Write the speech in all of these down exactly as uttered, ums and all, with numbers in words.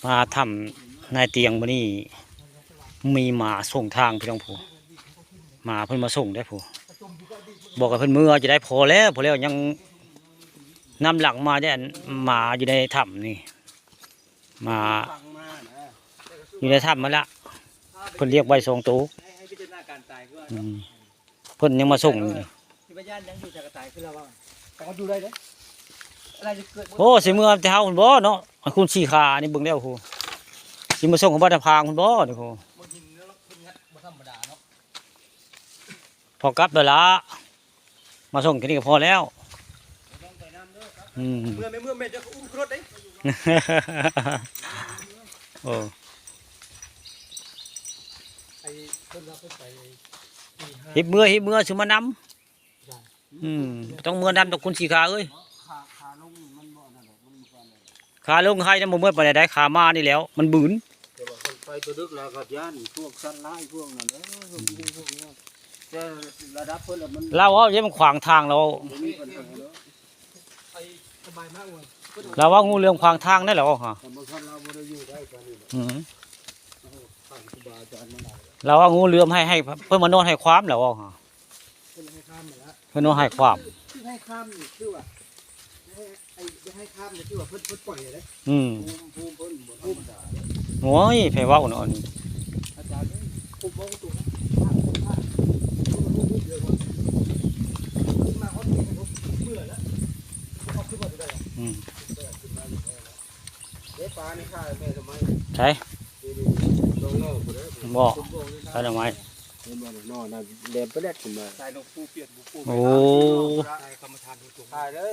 มาถ้ำนายเตียงมื้อนี้ มีหมาส่งทางพี่น้องผู้ หมาเพิ่นมาส่งได้ผู้ บอกกับเพิ่นเมือจะได้ พอแล้ว พอแล้ว ยังนำหลังมาได้ หมาอยู่ในถ้ำนี่ หมาอยู่ในถ้ำมาละ เพิ่นเลี้ยงไว้สองตัว อืม เพิ่นยังมาส่งอยู่นี่ ที่บ้านย่านยังอยู่จากกระต่ายคือเราว่า แต่เขาอยู่ได้เด้อ อะไรจะเกิด โอ้ สิเมือแต่เฮาพุ่นบ่เนาะ คุณสี่ขานี่เบิ่งแล้วโห สิมาส่งของบ้านพางพุ่นบ่นี่โห บ่หินเนาะ เพิ่นงัดบ่ธรรมดาเนาะ พอกลับแล้วละ มาส่งแค่นี้ก็พอแล้ว อืม เมื่อไม่เมื่อแม่จะอุ้มขึ้นรถเด้ โอ้ ไอ้เพิ่นว่าเพิ่นไปตีห้า ฮิบเมือ ฮิบเมือ สิมานำ อืม ต้องเมือนำ ต้องคุณสี่ขาเอ้ย ขา ขาลงนี่มันบ่นั่นดอก มันบ่ปานใด ขาลงไฮนะ บ่เมือปานใด ขามานี่แล้ว มันบืน แต่ว่าคันไปตัวดึกแล้วก็ย่านพวกสัตว์ร้ายพวกนั้นเด้อ พวกนี้พวกนี้ แต่ระดับเพิ่นละมัน ลาวเว้าอย่ามันขวางทางเรา บ่มีปัญหาเด้อ ไอ้สบายมากเว้ย ลาวเว้างูเหลือมขวางทางนั่นแหละเว้าฮะ แต่บางท่านลาวบ่ได้อยู่ได้ปานนี้ดอก อืม เออ ท่านครูบาอาจารย์มาหลายแล้ว ลาวเว้างูเหลือมให้ ให้เพิ่นมานอนให้ความแล้วเว้าฮะ เพิ่นให้ข้ามมาแล้ว เพิ่นว่าให้ความ คือให้ข้ามนี่คือว่า ให้ ไอ้ ให้ข้ามนี่คือว่าเพิ่น เพิ่นปล่อยเลย อืม ภูมิ ภูมิเพิ่นบ่ธรรมดาเลย โอ้ย ไผเว้าเนาะนี่ อาจารย์เอ้ย ผมเว้าตรงนะ ขึ้นมาเขาเสียงเขาเมื่อยแล้ว เขาขึ้นมาจะได้หรอ อืม เด้ปลาในข่ายแม่ทำไม ใช่ นี่ๆ ลงเล่าผู้ใด๋ บ่ ผมบอกเลยนะ ใช่ทำไม เห็นบ่เนี่ย นอนนะ แหลมไปแลดขึ้นมา สายนกฮูกเปียกบุกโป่ง โอ้ สายกรรมฐานทุกตัว ถ่ายเลย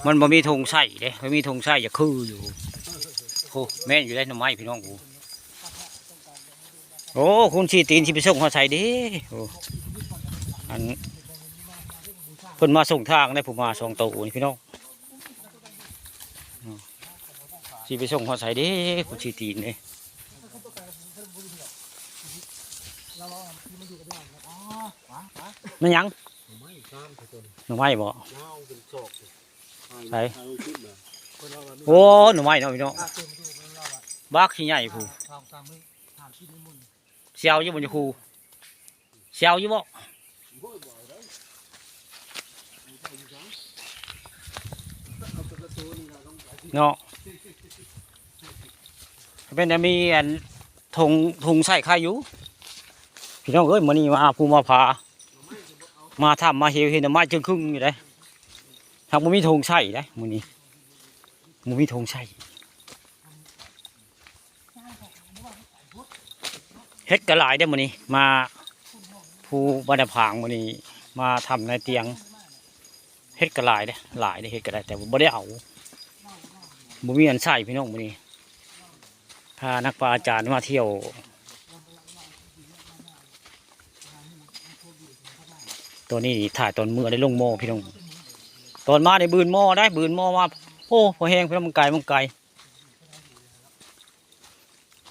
มันบ่มีธงใส่เด้ บ่มีธงใส่จะคืออยู่ โอ้ แม่นอยู่ได้หน่อไม้พี่น้องกู โอ้ คุณสี่ตีนสิไปส่งฮอดไสเด้ โอ้ อัน เพิ่นมาส่งทางได้ ผู้มาสองโตนี่พี่น้อง อืม สิไปส่งฮอดไสเด้ คุณสี่ตีนนี่ แม่นหยัง หน่อไม้บ่ ใส่ โอ้ หน่อไม้เนาะพี่น้อง บักขี้ใหญ่ผู้ เสี่ยวอยู่บ่อยู่ครู เสี่ยวอยู่บ่ เนาะ เป็นแต่มีอันธง ธงใส่ใครอยู่ พี่น้องเอ้ย มื้อนี้มาภูมาผา มาถ้ำมาเหว เห็นหน่อไม้จึงครึ่งอยู่เด้ หากบ่มีธงใส่เด้ มื้อนี้ บ่มีธงใส่ เห็ดก็หลายเด้อมื้อนี้ มาภูบ้านนาผางมื้อนี้ มาถ้ำนายเตียง เห็ดก็หลายเด้ หลายเด้ เห็ดก็ได้ แต่ว่าบ่ได้เอา บ่มีอันใส่พี่น้องมื้อนี้ พานักปลาอาจารย์มาเที่ยว ตัวนี้ถ่ายตอนเมือได้ลงหม้อพี่น้อง ตอนมาได้บืนหม้อได้ บืนหม้อมา โอ้ พอแห้งพี่น้อง มันไกล มันไกล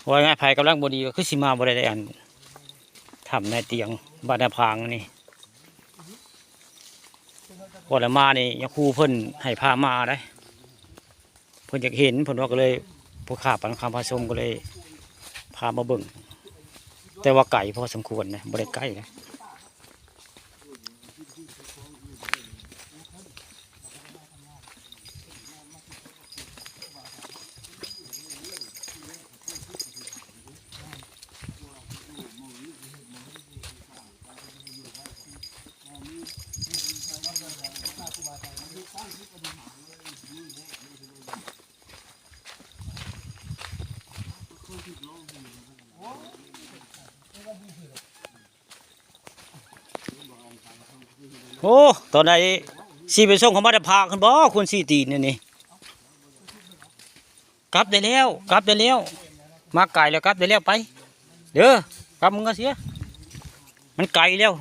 ว่าไง ไผกำลังบ่ดีก็คือสิมาบ่ได้ อันถ้ำนายเตียง บ้านนาผางนี่ ก่อนละมานี่ ยาคูเพิ่นให้พามาได้ เพิ่นอยากเห็น เพิ่นว่าก็เลย ผู้ข้าปันคำพาชมก็เลย พามาเบิ่ง แต่ว่าไกลพอสมควรนะ บ่ได้ใกล้นะ โอ้ ตอนใดสิไปส่งเขามาแต่พาขึ้นบ่ คุณสี่ตีนนี่นี่ กลับได้แล้ว กลับได้แล้ว มาไกลแล้ว กลับได้แล้ว ไป เด้อ กลับมึงก็เสีย มันไกลแล้ว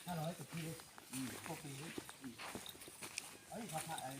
ห้าร้อยกว่ากิโล อืม กว่าปี มาถ่ายไอ้